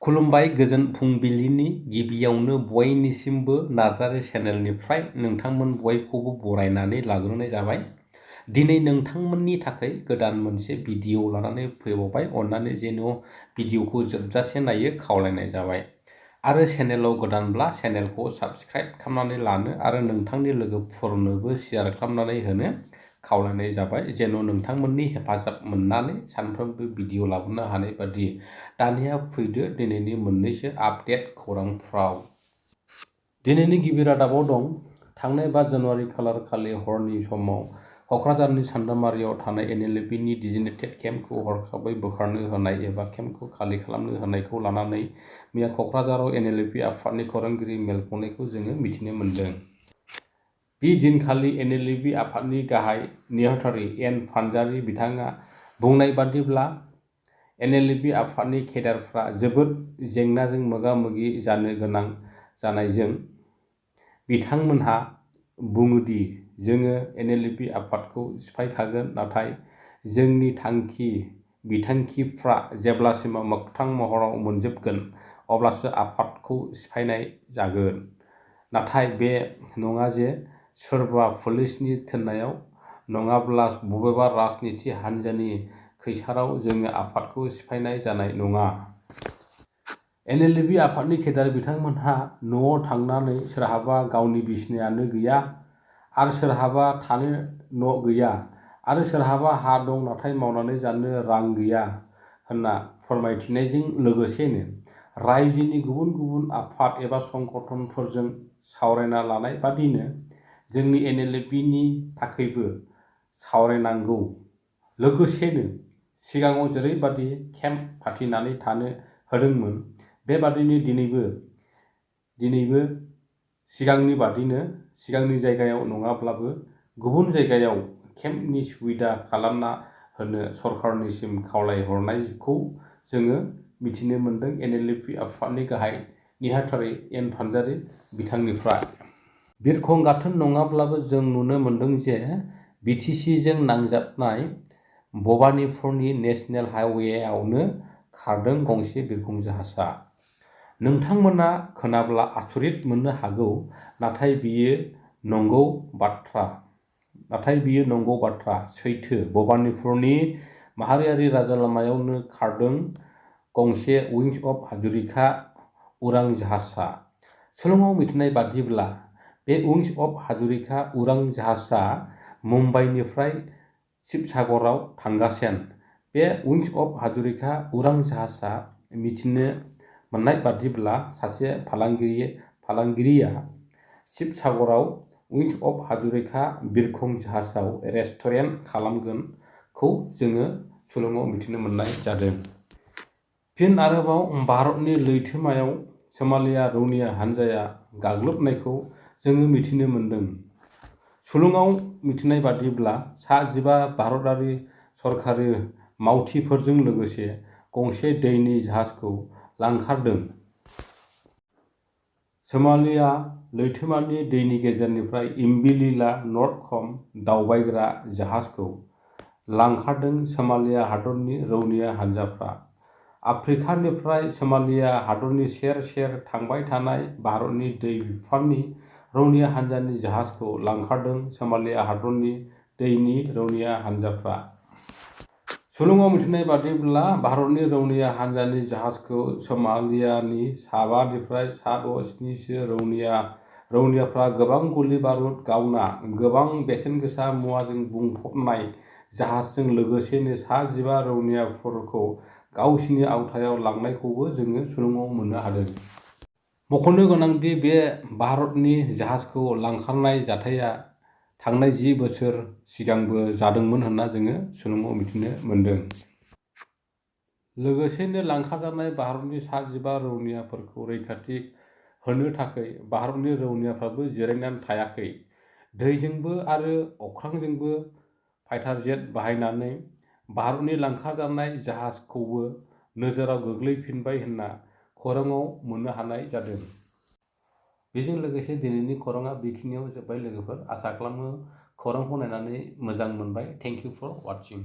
खुलुमबाय गोजोन फुंबिलिनि गिबियावनो बयनिसिमबो नार्जारी चेनेलनिफ्राय नोंथांमोन बयखौबो बरायनानै लाग्रोनाय जाबाय। दिनै नोंथांमोननि थाखाय गोदान मोनसे भिडिअ लानानै फैबावबाय। अन्नानै जेन' भिडिअखौ जोबजासे नायो खावलायनाय जाबाय। आरो चेनेलाव गोदानब्ला चेनेलखौ साबस्क्राइब खालामनानै लानो आरो नोंथांनि लोगोफोरनोबो शेयार खालामनानै होनो खावलायनाय जाबाय। जेन' नोंथांमोननि हेफाजाब मोननानै सानफ्रोमबो भिडिअ लाबोनो हानाय बादि। दानिया फैदो दिनैनि मोननैसो आपडेट खौरांफ्राव। दिनैनि गिबि रादाबाव दं। थांनाय 5 जानुवारि खालार खालि हरनि समाव क'क्राझारनि सान्दामारियाव थानाय NLP नि डिजिनेटेड केम्पखौ हरखाबै बोखारनो होनाय एबा केम्पखौ खालि खालामनो होनायखौ लानानै मैया क'क्राझाराव NLP आफादनि खौरांगिरि मेल खुंनायखौ जोङो मिथिनो मोन्दों। बे दिनखालि NLP आफादनि गाहाय नेहाथारि एन फानजारि बिथाङा बुंनाय बादिब्ला NLP आफादनि केडारफ्रा जोबोद जेंनाजों मोगा-मोगि जानो गोनां जानायजों बिथांमोनहा बुङोदि जोङो NLP आफादखौ सिफायखागोन, नाथाय जोंनि बिथांखिफ्रा जेब्लासिम मोगथां महराव मोनजोबगोन अब्लासो आफादखौ सिफायनाय जागोन। नाथाय बे नङा जे सोरबा पुलिसनि थिननायाव नङाब्ला बबेबा राजनिथि हान्जानि खैसाराव जोङो आफादखौ सिफायनाय जानाय नङा। NLP आफादनि केडार बिथांमोनहा न'आव थांनानै सोरहाबा गावनि बिसिनायानो गैया आरो सोरहाबा थानो न' गैया आरो सोरहाबा हा दं नाथाय मावनानै जानो रां गैया होनना फोरमायथिनायजों लोगोसेनो रायजोनि गुबुन गुबुन आफाद एबा संगठनफोरजों सावरायना लानाय बादिनो जोंनि NLP नि थाखैबो सावरायनांगौ। लोगोसेनो सिगाङाव जेरैबादि केम्प फाथिनानै थानो होदोंमोन बेबादिनो दिनैबो सिगांनि बादिनो सिगांनि जायगायाव नङाब्लाबो गुबुन जायगायाव केम्पनि सुबिदा खालामना होनो सरकारनिसिम खावलायहरनायखौ जोङो मिथिनो मोन्दों NLP आफादनि गाहाय नेहाथारि एन फानजारि बिथांनिफ्राय। बिरखं गाथोन नङाब्लाबो जों नुनो मोन्दों जे BTC जों नांजाबनाय भबानिपुरनि नेशनेल हाइवेआवनो खारदों गंसे बिरखं जाहाजआ। नोंथांमोना खोनाब्ला आसरित मोननो हागौ, नाथाय बियो नंगौ बाथ्रा। सैथो, भबानिपुरनि माहारियारि राजालामायावनो खारदों गंसे विंस अफ हाजरिका उरां जाहाजआ। सुलुङाव मिथिनाय बादिब्ला बे विंस अफ हाजरिका उरां जाहाजआ मुम्बाइनिफ्राय शिबसागराव थांगासेन। बे विंस अफ हाजरिका उरां जाहाजआ मिथिनो मोननाय बादिब्ला सासे फालांगिरिया शिबसागराव विंस अफ हाजरिका बिरखं जाहाजाव रेस्ट'रेन्ट खालामगोनखौ जोङो सुलुङाव मिथिनो मोननाय जादों। फिन आरोबाव भारतनि लैथोमायाव सोमालिया रौनिया हानजाया गाग्लोबनायखौ जोङो मिथिनो मोन्दों। सुलुङाव मिथिनाय बादिब्ला सा 15 भारतारि सरकारि मावथिफोरजों लोगोसे गंसे दैनि जाहाजखौ लांखारदों। सोमालिया लैथोमानि दैनि गेजेरनिफ्राय इम्बिलिला नर्थकम दावबायग्रा जाहाजखौ लांखारदों सोमालिया हादरनि रौनिया हानजाफ्रा। आफ्रिकानिफ्राय सोमालिया हादरनि सेर सेर थांबाय थानाय भारतनि दै बिफाननि रौनिया हानजानि जाहाजखौ लांखारदों सोमालिया हादरनि दैनि रौनिया हानजाफ्रा। सुलुङाव मिथिनाय बादिब्ला भारतनि रौनिया हानजानि जाहाजखौ सोमालियानि सा 5 निफ्राय सा 6 सो रौनियाफ्रा गोबां गुलि बारुद गावना गोबां बेसेनगोसा मुवाजों बुंफबनाय जाहाजजों लोगोसेनो सा 15 रौनियाफोरखौ गावसिनि आवथायाव लांनायखौबो जोङो सुलुङाव मोननो हादों। मख'नो गोनांदि बे भारतनि जाहाजखौ लांखारनाय जाथाया थांनाय 10 बोसोर सिगांबो जादोंमोन होनना जोङो सुलुङाव मिथिनो मोन्दों। लोगोसेनो लांखारजानाय भारतनि सा 15 रौनियाफोरखौ रैखाथि होनो थाखाय भारतनि रौनियाफ्राबो जिरायनानै थायाखै। दैजोंबो आरो अख्रांजोंबो फाइटार जेट बाहायनानै भारतनि लांखारजानाय जाहाजखौबो नोजोराव गोग्लैफिनबाय होनना खौराङाव मोननो हानाय जादों। बेजों लोगोसे दिनैनि खौराङा बेखिनियाव जोब्बाय लोगोफोर। आसा खालामो खौरांखौ नायनानै मोजां मोनबाय। Thank you for वाचिं।